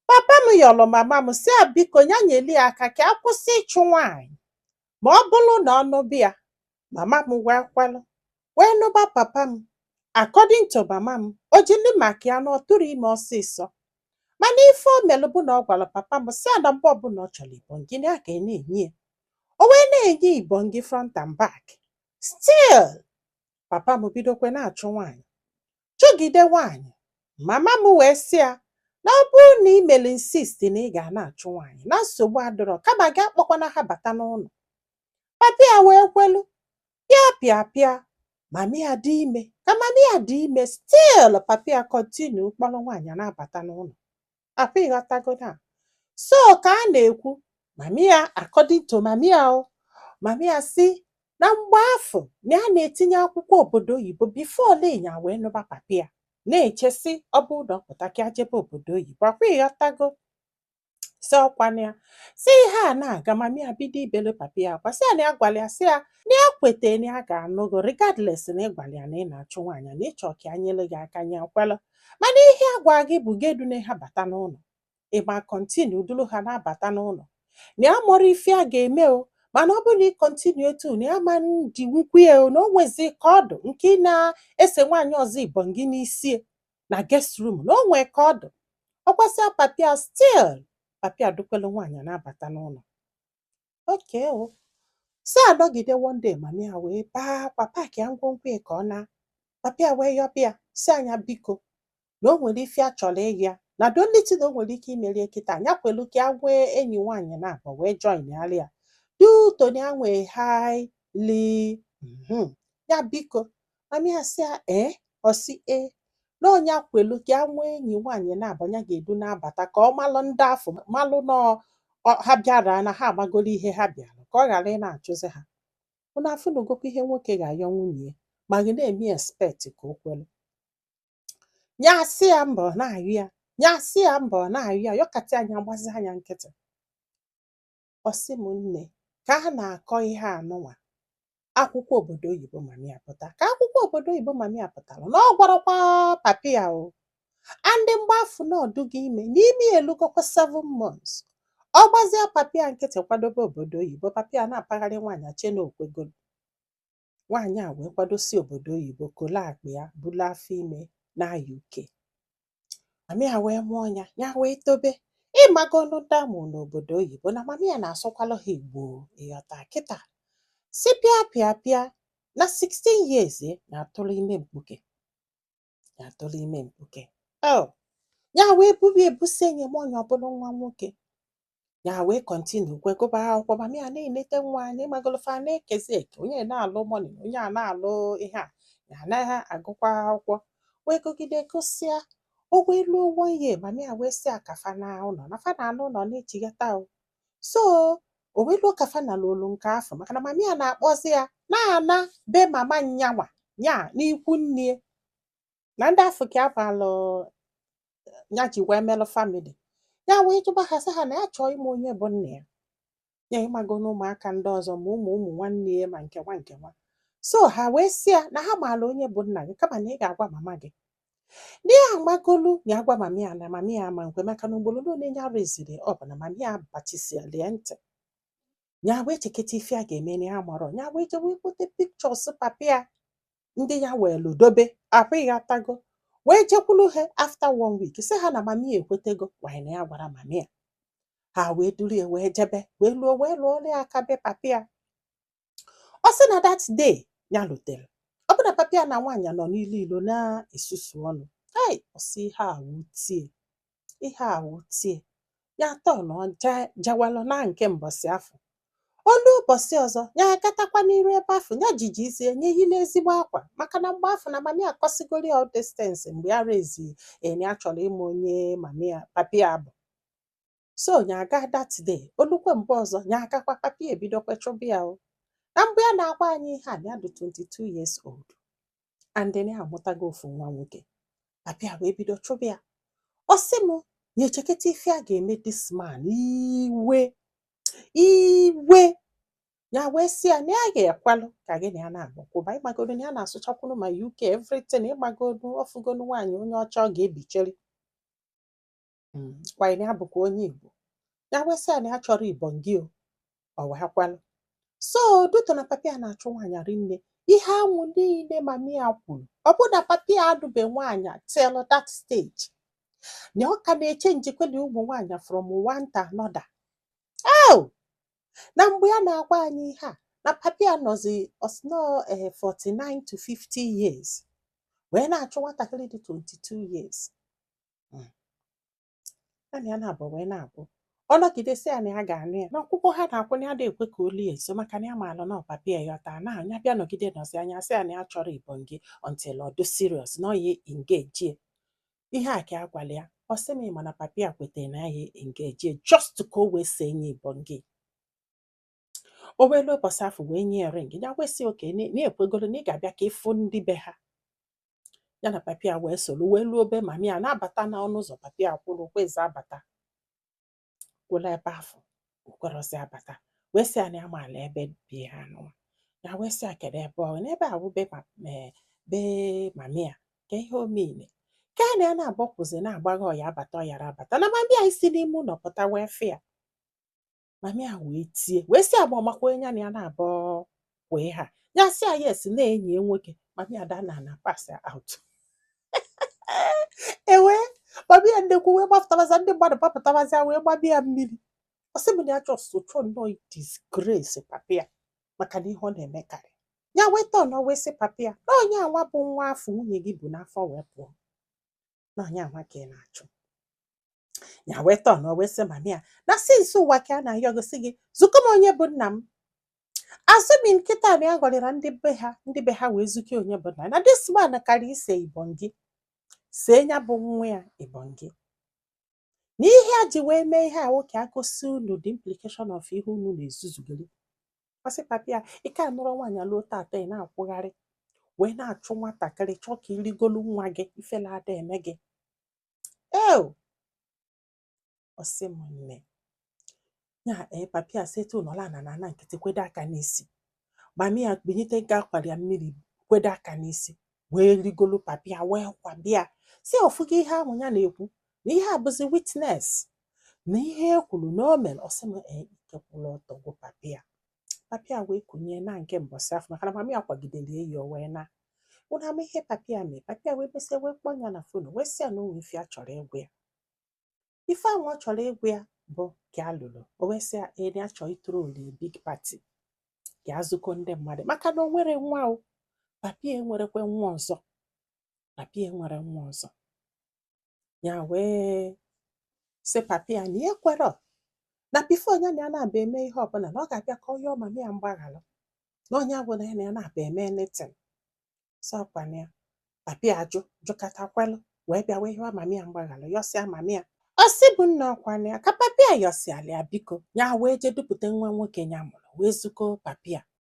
Papa m yọrọ mama m, si ya biko, ya nyeli ya aka ka a kwụsị ịchụ nwaanyị, ma ọ bụrụ na ọ nụbịa ya. Mama m wee kwelụ, wee nụba papa m. According to mama m, o jili maka ya na ọ tụrụ ime ọsịsọ, mana ife o melụ bụ na ọ gwara papa m, si ya na mgbe ọbụla ọ chọrọ ibongi, na ya ga na-enye ya. O wee na-enye ibongi front and back. Still papa m bidokwe na-achụ nwaanyị, chụgide nwaanyị. Mama m wee sị ya na ọ bụrụ na ị mere insist na ị ga na-achụ nwaanyị, na nsogbu adịrọ, kama gị akpọkwana ha bata n'ụlọ. Papa ya wee kwelu. Pịa pịa pịa, mami ya dị ime. Ka mami ya dị ime, still papa ya continue kpọrọ nwaanyị na-abata n'ụlọ akwa. Ịghọtago na so ka a na-ekwu mami ya, according to mami ya, o mami ya si na mgbe afọ na ya na-etinye akwụkwọ obodo oyibo before lenya wee nụba papa ya, na-echesi ọ bụrụ na ọ pụta ka ya jebe obodo oyibo akwa. Ịghọtago? Si ọkwana ya si ihe a na-aga, mami ya bido ibelu papa ya akwa, si ya na ya gwara ya, si ya na ya kwete na ya ga-anụ gị regardless na ịgwara ya na ị na-achụ nwaanyị, na ịchọ ka ya nyere gị aka, nye kwelụ, mana ihe a gwa gị bụ gị edune ha bata n'ụlọ. Ịma continue duru ha na-abata n'ụlọ, na ya mụrụ ife a ga-eme o. Mana ọ bụrụ na ị continue etu, na ya ma ndị nwukwu ya o, na o nwezi ka ọdụ nke ị na-ese nwaanyị ọzọ ibongi n'isi na guest room, na o nwee ka ọdụ ọkwasịa papia. Still papia dukwelu nwaanyị na-abata n'ụlọ. Oke o si anọgide. One day, mami ya wee baa akwa, pack ya ngwongwo ya ka ọ na. Papia wee yọbịa, si anya biko, na o nwere ife a chọrọ ịya, na the only thing o nwere ike imerie kịta, anya kwelu ka ya nwee enyi nwaanyị na-abụ wee join ya due to na ya nwee highly ya. Biko, mami ya sị ya ee. Ọ sị ee, na ọnya kwelu ka ya nwee enyi nwaanyị na-abụ ya ga-edu na-abata, ka ọ malụ ndị afọ, malụ nọọ ha bịara na ha amagolo ihe ha bịara, ka ọ ghara ị na-achụzi ha. Unu afụnugokwa ihe nwoke ga-ayọ nwunye ya, ma gị na-eme expect ka o kwelu. Ya asị ya mba, ọ na-ayọ ya. Ya asị ya mba, ọ na-ayọ ya. Yọkata anya, gbazi anya nkịtị. Ọ sị m nne, ka a na-akọ ihe anụnwa, akwụkwọ obodo oyibo mami ya pụta. Ka akwụkwọ obodo oyibo mami ya pụtara, na ọ gwarakwa papi ya o. Andị mgbe afọ na ọdụgo ime, n'ime ya elugokwa 7 months. Ọ gbazie papi ya nkịtị, kwadobe obodo oyibo. Papi ya na-apagharị nwaanyị che na okwegoro. Nwaanyị a wee kwadosi obodo oyibo, kolo akpa ya, bulu afọ ime na UK. Mami ya wee mụọ ya, ya wee tobe. Ịmagonu damụ n'obodo oyibo, na mami ya na-asụkwalụ ha Igbo. Ịghọta kịta? Si pịa pịa pịa, na 16 years na-atụrụ ime mkpuke, na-atụrụ ime mkpuke. Oh, ya wee bubi ebusi enyi m onye ọbụla nwa nwoke. Ya wee continue kwe gụba akwụkwọ. Mami ya na-enete nwa anya. Ịmagolo fa na-ekezi eke, onye na-alụ money, onye a na-alụ ihe a, ya anaghị agụkwa akwụkwọ. Wee gụgide, gụsịa. O wee luo one year, mami ya wee sị ya ka fa na ụlọ, na fa na-anụ ụlọ na-echighata o. So o wee luo ka fa na olu nke afọ, maka na mami ya na-akpọzi ya na-ana be mama nyanwa nya n'ikwu nne na ndị afọ ka abalụ ya ji wee melụ family ya. Wee jụba ha, sị ha na ya chọọ ịma onye bụ nna ya. Ya ịmago na ụmụaka ndị ọzọ, ma ụmụ ụmụ nwanne ya, ma nke nwa nke nwa. So ha wee sị ya na ha maara onye bụ nna gị, kama na ị ga-agwa mama gị. Na ya amagolu na ya gwa mami ya, na mami ya ama nkwe, maka na ugboro ole ya reziri ọ bụ na mami ya bachisiala ya ntị. Ya wee cheketa ife a ga-eme, na ya marọ. Ya wee jewe kpote pictures papi ya ndị ya wee dobe akwa. Ịghọtago? Wee jekwulu ha after one week, sị ha na mami ya ekwetego wanyị na ya gwara mami ya. Ha wee duru ya wee jebe, wee luo, wee lụọrọ ya aka be papi ya. Ọ sị na that day ya lutere, ọ bụ na papi ya na nwaanyị nọ n'ilu ilo na-esusu ọnụ. Hey, ọ sị ihe a wutie, ihe a wutie ya. Atọ na jewelụ na nke mbọsị afọ olu. Ụbọchị ọzọ, ya agatakwa n'iru ebe afọ ya jiji isi nye yile ezigbo akwa, maka na mgbe afọ na mami akọsigori all distance mgbe ya rezi eni ya chọrọ ịma onye mami ya papi ya bụ. So ya aga that day, olukwe mgbe ọzọ ya agakwa, papi ebidokwa chụba ya o. Na mgbe ya na-agwa anyị ihe a, ya dị 22 years old and then ya amụtago ofu nwa nwoke. Papi ya wee bido chụba ya. Ọ sị m ya echeketa ife a ga-eme this man. Iwe iwe ya wee sị ya na ya ga-ekwelụ ka gị na ya na-abụ kwụba. Ịgbagoro na ya na-asụchakwuru ma UK everything. Ịgbagoro ọfụgonu nwaanyị onye ọcha ọ ga-ebicheri. Kwanyere ya bụkwa onye Igbo. Ya wee sị ya na ya chọrọ ibongi o, ọ wee kwelụ. So due to na papa ya na-achụ nwaanyị rinne, ihe anwụ niile mami ya kwuru, ọ bụ na papa ya adụbe nwaanyị till that stage, na ọ ka na-eche njikweli ụmụ nwaanyị from one to another. Oh, na mgbe ya na-agwa anyị ihe a, na papa ya nọzi osno 49 to 50 years wee na-achụ nwatakịrị dị 22 years. Ya na ya na-abụ wee na-abụ ọ nọgidesi ya na ya ga-anụ ya n'ọkwụkwọ ha na-akwụ, na ya da ekwe ka o lie nso, maka na ya maalụ na ọ papa ya yọta na anya bịa nọgide nọzi anya, sị ya na ya chọrọ ibongi until ọ dị serious na ọ ya engage ya. Ihe a ka a gwara ya. Ọ sị m, mana papa ya kwetara na ya engage ya just ka o wee see nye ibongi. O wee luo ụbọchị afọ wee nye ya ring. Ya wee sị oke na ekwegoro na ị ga-abịa ka ịfụ ndị be ha. Ya na papa ya wee soro wee luo be mami ya. Na-abata n'ọnụ ụzọ, papa ya kwụrụ kwezi abata, kwụrụ ebe afọ okwerozi abata, wee sị ya na ya maala ebe bi ha nụwa. Ya wee sị ya kedu ebe ọ n'ebe a bụ be be mami ya, ka ihe o mean ka ya na ya na-abọkwụzi na-agbagha ọya abata, ọ yara abata na mami ya isi n'ime ụlọ pụta wee fị ya. Mami ya wee tie wee sị agba ọmakwa onye ya na ya na-abọ wee ha. Ya sị ya yes, na enyi ya nwoke. Mami ya da na pass out. Ewee mami ya nnekwu wee gbapụtabaza, ndị mmadụ gbapụtabazia wee gbabia ya mmiri. Ọ sị m na ya just chọọ nnọọ disgrace papa ya, maka na ihe ọ na-emekarị ya weta ọnọ wee sị papa ya na onye anwa bụ nwa afọ nwunye gị bụ n'afọ wee pụọ, na onye anwa ka ị na-achụ. Ya weta ọnọ wee sị mami ya na since ụwa ka a na-ayọ gosi gị zukọ m onye bụ nna m asụmi nkịta na ya ghọrịra ndị be ha, ndị be ha wee zuke onye bụ nna ya, na this man karịa ise ibongi see ya bụ nwa ya ibongi, na ihe a ji wee mee ihe a nwoke a gosi unu the implication of ihe unu na-ezuzugori. Ọ sị papa ya ike anụrụ nwaanyị alụọ tata, ị na-akwụgharị wee na-achụ nwatakịrị, chọọ ka irigolu nwa gị ifela ada eme gị eo. Ọ sị m nne ya ee, papa ya sị etu nọla na na nkịtị kwedo aka n'isi. Mami ya binyite nke akwara ya mmiri, kwedo aka n'isi wee rigolu. Papa ya wee kwabịa si ọfụgo ihe ahụ ya na-ekwu na ihe a bụzi witness na ihe e kwuru na o mere. Ọ sị m ee, ike kwụrụ ọtọ gwụ papa ya. Papa ya wee kunye na nke mbọsị afọ, maka na mami ya kwagidere ya o wee na ụnụ ama ihe papa ya mee. Papa ya wee mesịa wee kpọọ ya na phone, wee sị ya na o nwee ife ya chọrọ ịgwa ya. Ife ahụ ọ chọrọ ịgwa ya bụ ka a lụrụ. O wee sị ya ee, na ya chọrọ ịtụrụ a big party ka a zukọ ndị mmadụ, maka na o nwere nwa o papa ya enwerekwe nwa ọzọ, papa ya nwere nwa ọzọ. Ya wee sị papa ya na ya ekwerọ na before ya na ya na-abịa eme ihe ọbụla, na ọ ga-abịa ka ọ yọọ mama ya mgbaghalụ, na onye bụ na ya na ya na-abịa eme anything. Sọ ọkwana ya, papa ya ajụ jụkọtakwelụ wee bịa wee yọọ mama ya mgbaghalụ, yọsịa mama ya. Ọ sị bụ nna ọkwana ya ka papa ya yọsịala ya biko, ya wee jee dupụta nwa nwoke ya mụrụ wee zukọ papa ya.